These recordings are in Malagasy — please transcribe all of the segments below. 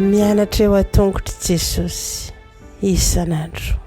Mianatra eo an-tongotr'i Jesosy isan'andro.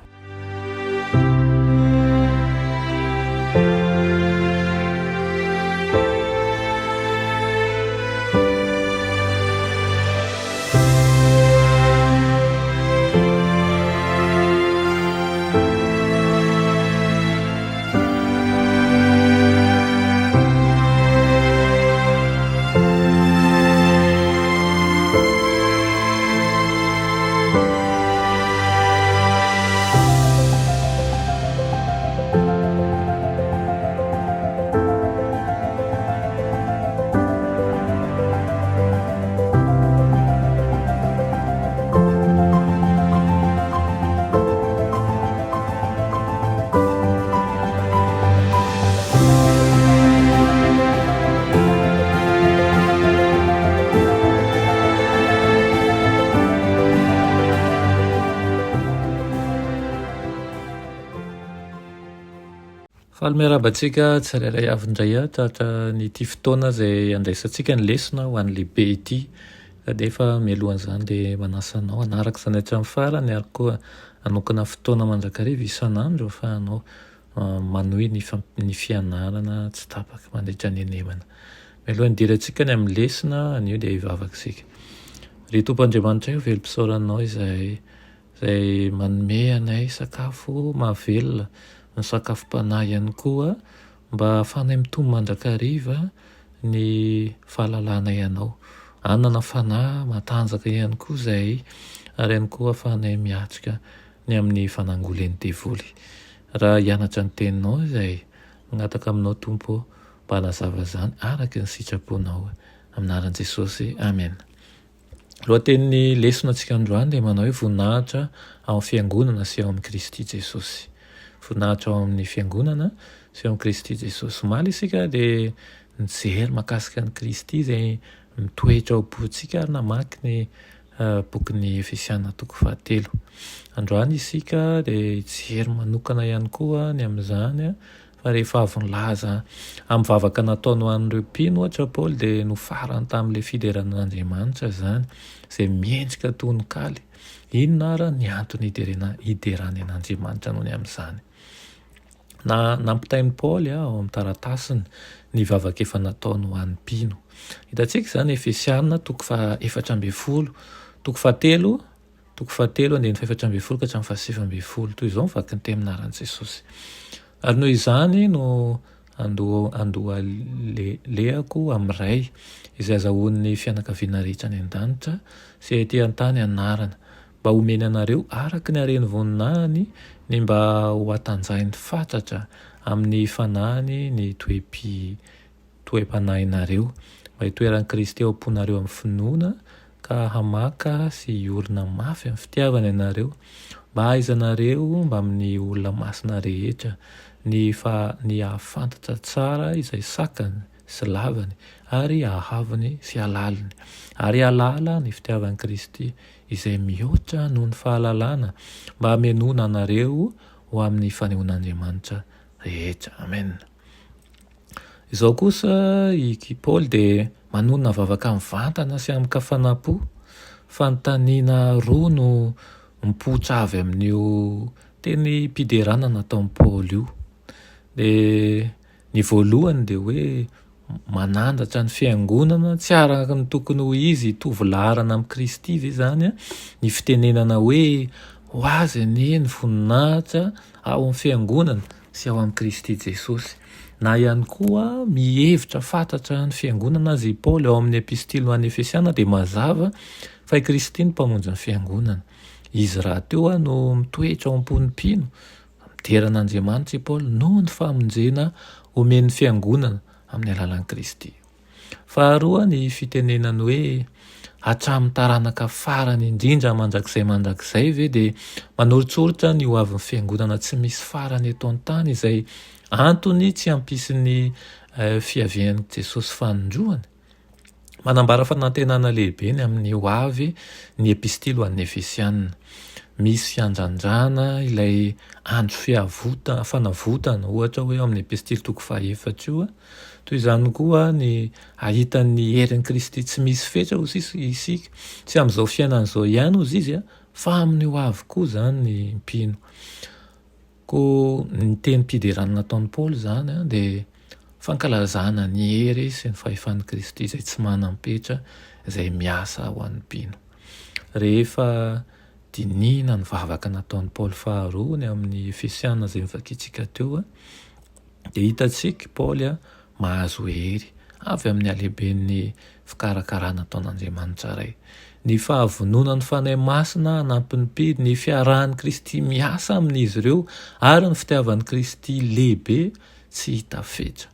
Faly miarahaba antsika tsirairay avy indray aho tratran'ity fotoana izay andraisantsika ny lesona ho an'ny lehibe ity. Kanefa mialohan'izany dia manasa anao hanaraka izany hatramin'ny farany ary koa hanokana fotoana mandrakariva isan'andro ahafahanao manohy ny ny fianarana tsy tapaka mandritra ny henemana. Mialohan'ny hidirantsika ny amin'ny lesona anio dia hivavaka isika. Ry Tompo Andriamanitray o, velom-pisaorana Anao izahay izay manome anay sakafo mahavelona, ny sakafom-panahy ihany koa mba hahafahanay mitombo mandrakariva ny fahalalanay Anao. Hanana fanahy matanjaka ihany koa izahay ary ihany koa hahafahanay miatrika ny amin'ny fanangolen'ny devoly. Raha hianatra ny teninao izahay, mangataka aminao Tompo ô, mba hanazava izany araka ny sitraponao. Amin'ny anaran'i Jesosy, amena. Lohatenin'ny lesona antsika androany dia manao hoe voninahitra ao amin'ny fiangonana sy ao amin'i Kristy Jesosy. Voninahitra ao amin'ny fiangonana sy ao amin'i Kristy Jesosy. Omaly isika dia nijery mahakasika an'i Kristy izay mitoetra ao am-pontsika ary namaky ny bokin'ny Efesiana toko fahatelo. Androany isika dia hijery manokana ihany koa ny amin'izany fa rehefa avy nilaza amin'ny vavaka nataony ho an'ireo mpino ohatra Paoly dia nofarany tamin'ilay fiderana an'Andriamanitra izany izay miendrika tononkaly. Inona ara ny antony hiderena hiderany an'Andriamanitra noho ny amin'izany? Na nampitain'i Paoly ao amin'ny taratasiny ny vavaka efa nataony ho an'ny mpino. Hitantsika izany Efesiana toko faha 14, toko fahatelo, toko fahatelo andininy fahefatra ambin'ny folo ka hatramin'ny fahasivy ambin'ny folo. Toy izao ny vakin-teny amin'ny anaran'i Jesosy. Ary noho izany no andohalehako amin'ny Ray, izay azahoan'ny fianakaviana rehetra any an-danitra sy ety an-tany anarana, mba homeny anareo araka ny haren'ny voninahiny ny mba ho hatanjahiny fatratra amin'ny fanahiny ny toe-pi toe-panahinareo, mba hitoeran'i Kristy ao am-ponareo amin'ny finoana, ka hamaka sy hiorina mafy amin'ny fitiavana ianareo, mba hahaizanareo mbamin'ny olona masina rehetra ny fa ny hahafantatra tsara izay sakany sy lavany ary hahavony sy halaliny, ary hahalala ny fitiavan'i Kristy izay mihoatra noho ny fahalalana, mba hamenoana anareo ho amin'ny fanehoan'Andriamanitra rehetra. Amena. Izao kosa i Paoly dia manonona vavaka mivantana sy amin-kafanam-po. Fanontaniana roa no mipoitra avy amin'io tenim-piderana nataon'i Paoly io. Dia ny voalohany dia hoe manandratra ny fiangonana tsy araka ny tokony ho izy hitovy laharana amin'i Kristy ve izany ny fitenenana hoe ho azy anie ny voninahitra ao amin'ny fiangonana sy ao amin'i Kristy Jesosy. Na ihany koa mihevitra fatratra ny fiangonana aza i Paoly ao amin'ny epistily ho an'ny Efesiana dia mazava fa i Kristy no mpamonjy ny fiangonana. Izy rahateo no mitoetra ao am-pon'ny mpino. Midera an'Andriamanitra i Paoly noho ny famonjena omen'ny fiangonana amin'ny alalan'i Kristy. Faharoa, ny fitenenany hoe hatramin'ny taranaka farany indrindra mandrakizay mandrakizay ve dia manoritsoritra ny ho avin'ny fiangonana tsy misy farany eto an-tany izay antony tsy hampisy ny fiavian'i Jesosy fanindroany? Manambara fanantenana lehibe ny amin'ny ho avy ny epistily ho an'ny Efesiana. Misy fiandrandrana ilay andro fiavota, fanavotana, ohatra hoe ao amin'ny Epistily toko fahaefatra io. Toy izany koa ny hahita ny herin'i Kristy tsy misy fetra hoy isika, tsy amin'izao fiainana izao ihany hoy izy fa amin'ny ho avy koa izany ny mpino. Koa ny tenim-piderana nataon'i Paoly izany dia fankalazana ny hery sy ny fahefan'i Kristy izay tsy manam-petra izay miasa ho an'ny mpino. Rehefa dinihina ny vavaka nataon'i Paoly faharoa ny amin'ny Efesiana izay novakintsika teo dia hitantsika i Paoly mahazo hery avy amin'ny halehiben'ny fikarakarana ataon'Andriamanitra Ray. Ny fahavononan'ny Fanahy Masina hanampy ny mpino, ny fiarahan'i Kristy miasa amin'izy ireo ary ny fitiavan'i Kristy lehibe tsy hita fetra.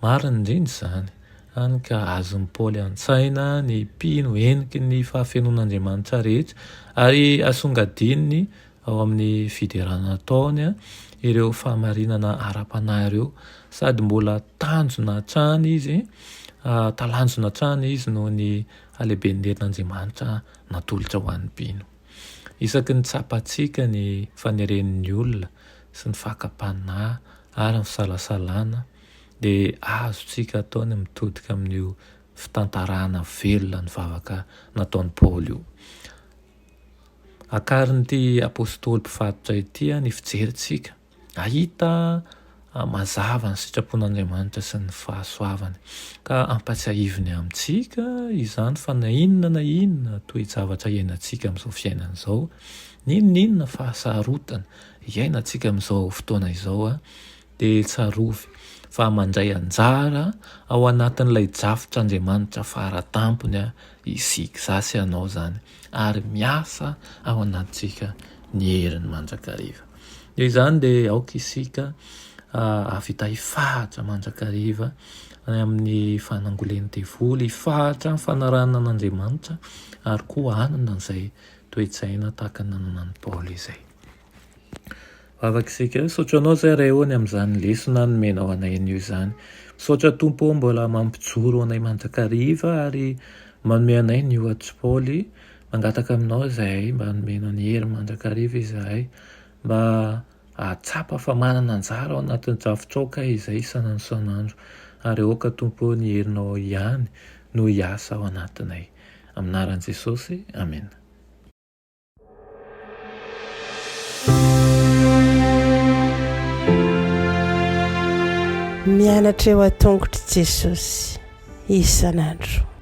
Marina indrindra izany, hany ka azon'i Paoly an-tsaina ny mpino heniky ny fahafenoan'Andriamanitra rehetra, ary asongadininy ao amin'ny fiderana ataony ireo fahamarinana ara-panahy ireo, sady mbola tanjona hatrany izy, talanjona hatrany izy noho ny halehiben'ny herin'Andriamanitra natolotra ho an'ny mpino. Isaky ny tsapantsika ny faneren'ny olona sy ny fakam-panahy ary ny fisalasalana dia azontsika atao ny mitodika amin'io fitantarana velona ny vavaka nataon'i Paoly io. Akarin'ity apostoly mpifatotra ity ny fijerintsika hahita mazava ny sitrapon'Andriamanitra sy ny fahasoavany, ka ampatsiahiviny amintsika izany fa na inona na inona toe-javatra iainantsika amin'izao fiainana izao, n'inon'inona fahasarotana iainantsika amin'izao fotoana izao, dia tsarovy fa mandray anjara ao anatin'ilay drafitr'Andriamanitra fara tampony isika, izaho sy ianao izany, ary miasa ao anatintsika ny heriny mandrakariva. Noho izany dia aoka isika hahavita hifahatra mandrakariva amin'ny fanangolen'ny devoly, hifahatra amin'ny fanarahana an'Andriamanitra ary koa hanana izay toe-tsaina tahaka ny nananan'i Paoly izay. Vavaka isika, misaotra anao izay Ray ô ny amin'izany lesona nomenao anay anio izany. Misaotra Tompo ô mbola mampijoro anay mandrakariva ary manome anay ny ohatr'i Paoly. Mangataka aminao izahay mba hanomena ny hery mandrakariva izahay mba hahatsapa fa manana anjara ao anatin'ny drafitrao kay izay isan'andro isan'andro ary aoka Tompo ô ny herinao ihany no hiasa ao anatinay. Amin'ny anaran'i Jesosy, amena. Mianatra eo an-tongotr'i Jesosy isan'andro.